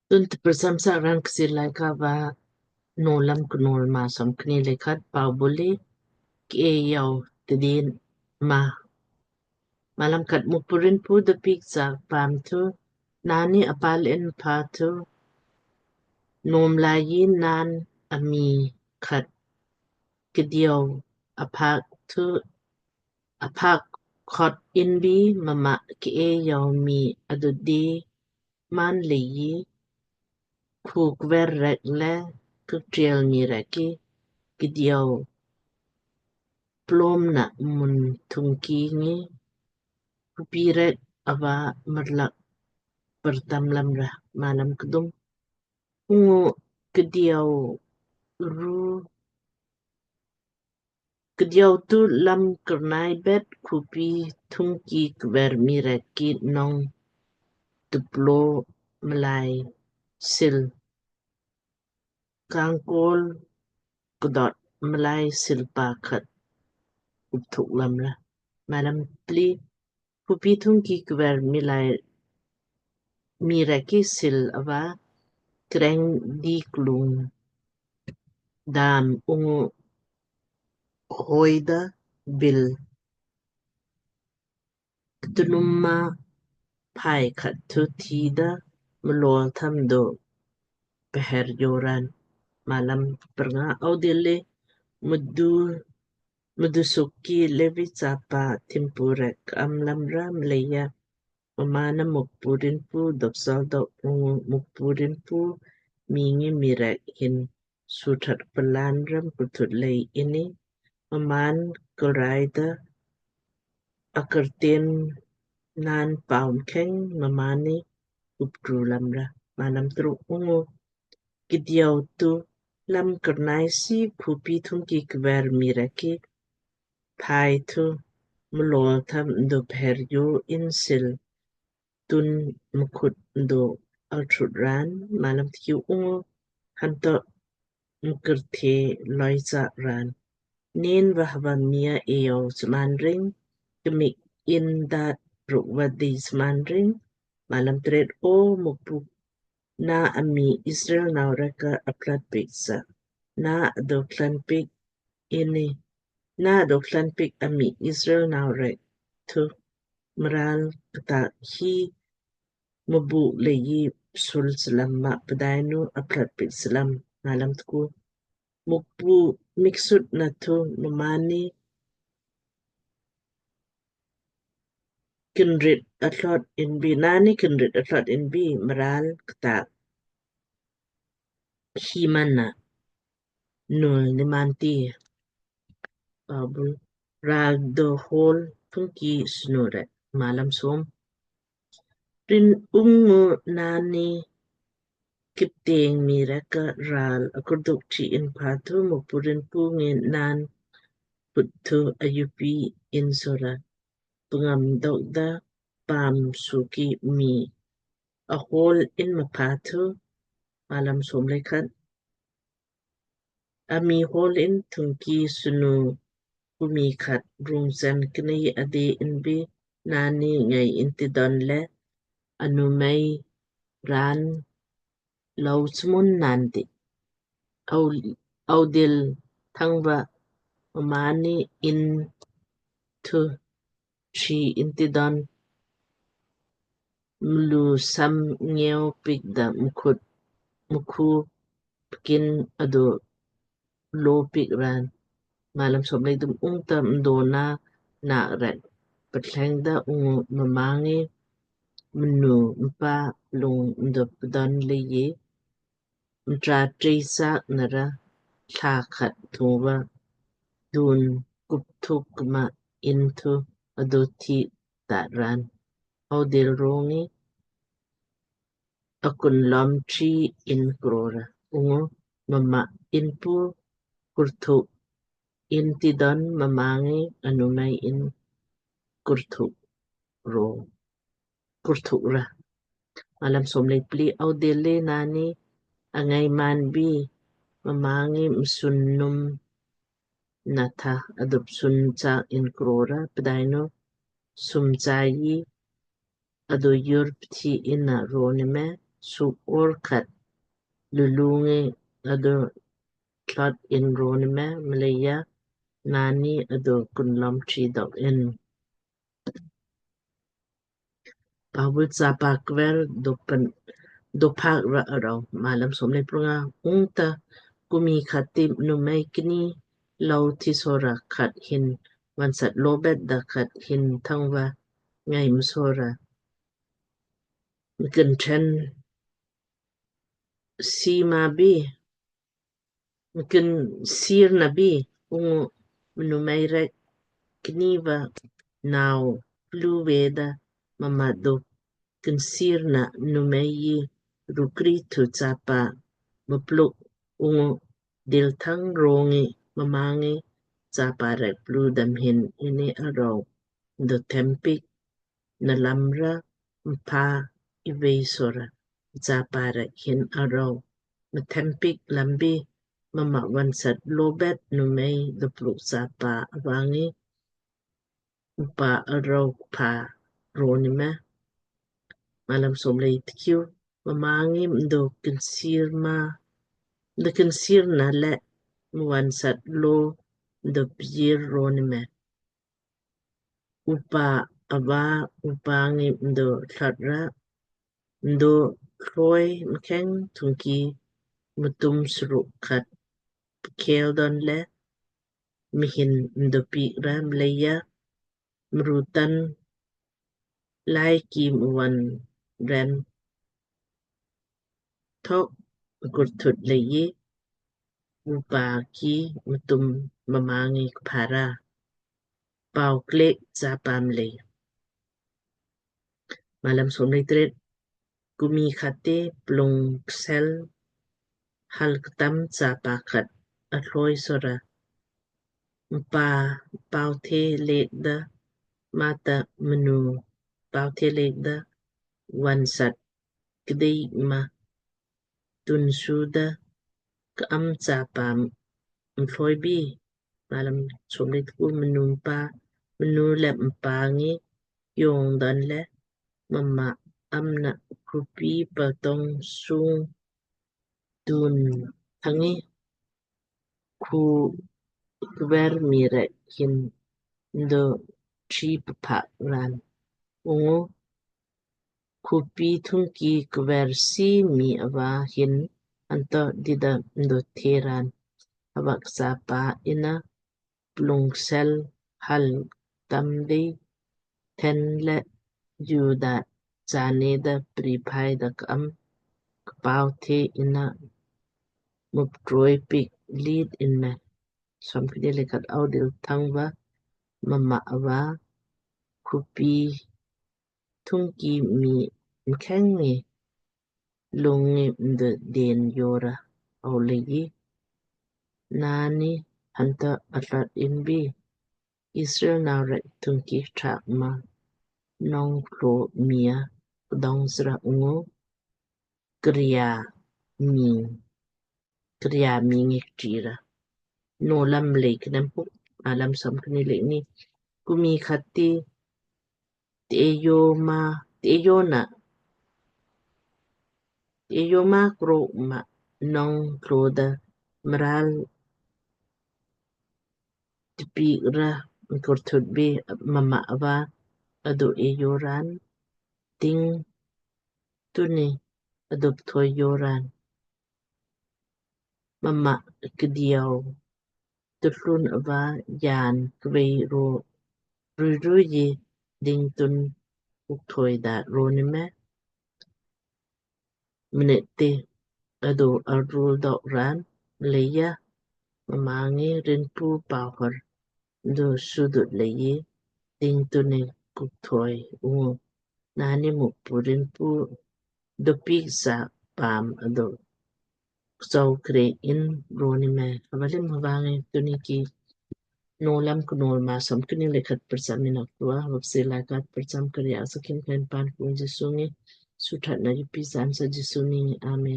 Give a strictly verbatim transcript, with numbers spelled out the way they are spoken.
Tun tprcham sa raan Kchiir Laaika va Nowlam Knowl maa somkni le khat. Pau buli ke yau tidin ma. Malam khat. Mukpu rin pu da piik chaak paam thu naanni apal in pha thu nom lai naan ami khat kdiau aphak thu aphak khot inbi mma ke yau mii adudi maan leiji khu kver rek le ktriel mii rek ki kdiau plom na mun thungki ngi khupi rek ava marlak pertam lamra. Malam kdum. Ungu kdiau ru kdiau tu lam kernai bet khupi thungki kver mii rek ki nong tuplo mlai sil kangkol kdot mlai silpa khat upthuk lamra. Malam pli. Khupi thungki kver mii rek ki sil ava kreng di klung dam ungu hoida bil ktunum ma phai khat thu thida mlol tham do pher joran. Malam prnga. Audil le mdu mdu sukki Levi chapa thimpu rek am lamra mleija mmaan na Mukpu rin pu dopsal dok ungu Mukpu rin pu mii ngi mii rek hin suthat palan ram kuthut lei ini mmaan kulraida akerten naan paum kheng mmaan ni uptru lamra. Malam truk. Ungu kdiau tu lam kernai si khupi thungki kver mii rek ki phai thu mlol tham do pher jo in sil tun mkhut do altrut ran. Malam tkiu. Ungu hanto mkerthe loicha ran nen va hava mii a eyau sman ring kmik in dat ruk va di sman ring. Malam tret. O Mukpu na ami Israel nau rek ka aplat piik sa na do klan piik ini na do klan piik ami Israel nau rek thu mral ktak hi mabuk leiji sul slam ma pdainu aplat piik slam. Malam tku. Mukpu miksut na thu mmaan ni kinrit atlot inbi naanni kinrit atlot inbi mral ktak hi mana nul nimanti abul ral do hol thungki snu rek. Malam som. Rin ungu naanni kipteng mii rek ka ral akurduk chi in pha thu Mukpu rin pu ngi naan put thu ayupi in sora pngam dok da paam suki mii ahol in mapha thu. Malam som le khat. Ami hol in thungki snu kumi khat rungsen knei ade inbi naanni ngai inti don le anumei ran lou smun naan di. Au, audil thangva mmaan ni in thu chi inti don mlu sam ngeu piik da mkhut mkhu pkin adu lo piik ran. Malam som le dum. Ungta mdona nak rek patleng da ungu mmaan ngi mnu mpa lung mdo pdon leiji mtra trei sak nara thla khat thungva dun kupthuk kma in thu adu thi ta ran. Audil rongi akun lom chi in krora ungu mma in pu kurthuk inti don mmaan ngi anumei in kurthuk ro kurthuk ra. Malam som le pli. Audil le naanni angai man bi mmaan ngi msun num natha adup sun cha in krora pdainu sum cha yi adu yur pthi in na ro ni me suk or khat lulu ngi adu thlot in ronime, mleija naanni adu kunlom chi dok in. Pabul chapa kver dopen dopak ra arau. Malam somlei prunga. Ungta kumi khatip numei kni lau thi sora khat hin vansat lobet da khat hin thangva ngai msora. Mkin chen sima bi, mkin sir na bi, ungu mnumei rek kni va nau plu veda mama do kin sir na numei yi rukri thu chapa mupluk ungu dil thang rongi mamangi chapa rek plu dam hin ini arau do tempik na lamra mpa ivei sora chapa rek hin arau mthempik lambi mama vansat lobet numei dopluk chapa avangi mpa arau pa ronime. Malam somlei tkiu. Mamangi mdo kinsir ma mdo kinsir na le mvansat lo mdo pir ronime. Upa ava upa ngi mdo thlatra mdo thloi mkheng thungki mtum sruk khat pkhel don le mhin mdo pik ra mleija mrutan lai ki mvan ren thok kurthut leiji upa ki mtum mamangi kphara. Pau klek chapa mlei. Malam somlei tret. Kumi khate plung ksel hal ktam chapa khat athloi sora. Mpa pau the lek da mata mnu pau the lek da vansat kdei ma tun suda ka am chapa mthloi bi. Malam somlei tku. Mnu mpa mnu le mpa ngi yong dan le mama amna khupi patong sung tun thangi khu kver mii rek hin ndo chi papa ran. Ungu khupi thungki kver si mii ava hin anto dida ndo the ran. Avak chapa ina plung sel hal tam dei then le Juda chane da pripai da kam kpau the ina muptroi pik lid in me. Som kdi le khat. Audil thangva mama ava khupi thungki mii mkheng ngi lung ngi mdo den yora au leiji naanni hanta atlat in bi Israel nau rek thungki thak ma nong klo mia kdong sra ungu kria mii kria mii ngi ktira. Nowlam lei knem puk. Malam som kni le ni. Kumi khati te yo ma te yo na te yo ma kro ma nong klo da mral tipi ra kurthut bi mama ava adu e yo ran ting tuni adup thoi yo ran. Mama kdiau tutlun ava yan kvei ro rui rui yi ding tun uk thoi da ro ni me. Mnit ti adu arul dok ran leija mama ngi rinpu pau har du sudut leiji ding tuni kuk thoi ungu naanni Mukpu rinpu dopik sa paam adu ksau kre in ro ni me. Hava lim hava ngi tuni ki Nowlam Knowl maa som kni le khat prcham ina kua vapsi la khat prcham karya sakin khan pan pun Jisu ngi suthat na yupi san sa Jisu ni. Amen.